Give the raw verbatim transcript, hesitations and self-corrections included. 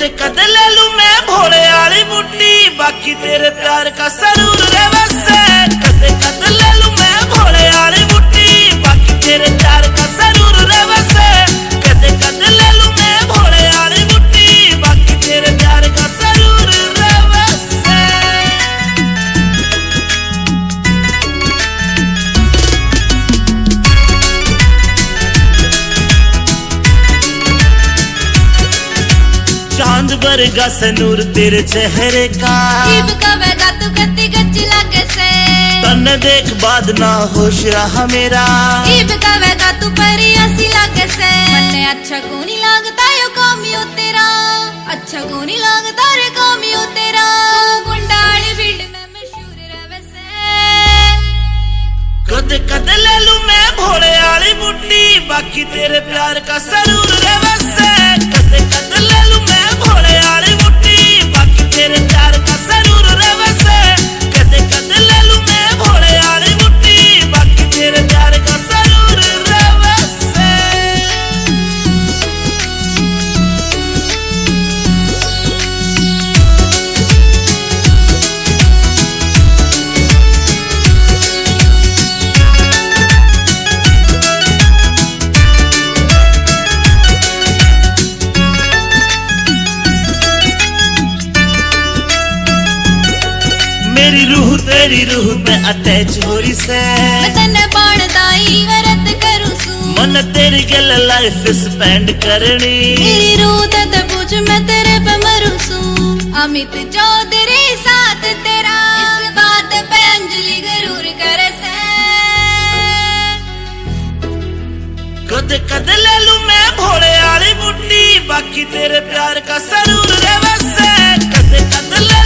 कद ले लूं मैं भोले आली बूटी, बाकी तेरे प्यार का सरूर रे वसे। कद, कद ले लूं मैं भोले आली बूटी, बाकी तेरे प्यार का सरूर रे वसे। कद, कद ले लूं मैं भोले आली बूटी, बाकी तेरे प्यार का सरूर रे वसे। चांद बरगा से नूर तेरे चेहरे का। इब कवेगा तू कत्ती गच्ची लागे से। तन्ने देख बाद ना होश रहा मेरा। इब कवेगा तू परी ऐसी लागे से। मन्ने अच्छा कोनी लागता यो कामियो तेरा। अच्छा कोनी लागता रे कामियो तेरा। तू गुंडाली फील्ड में मशहूर रहे से। कद, कद ले लूं मैं भोले आली बूटी, बाकी तेरे प्यार का सरूर रे वसे। कद, कद ले लूं मैं भोले आली बूटी, बाकी तेरे प्यार का सरूर रे वसे। कद, कद ले लूं मैं भोले आली बूटी, बाकी तेरे प्यार का सरूर रे वसे। मेरी रूह तेरी रूह में अटैच हो रही से। मैं तन्ने बाण दाई व्रत करूं सू। मन तेरी गल लाइफ स्पेंड करनी। मेरी रूह ते पूछ मैं तेरे पे मरूं सू। अमित चौधरी साथ तेरा। इस बात पे अंजलि गरूर करे से। कद, कद ले लूं मैं भोले आली बूटी, बाकी तेरे प्यार का सरूर रे वसे। कद, कद ले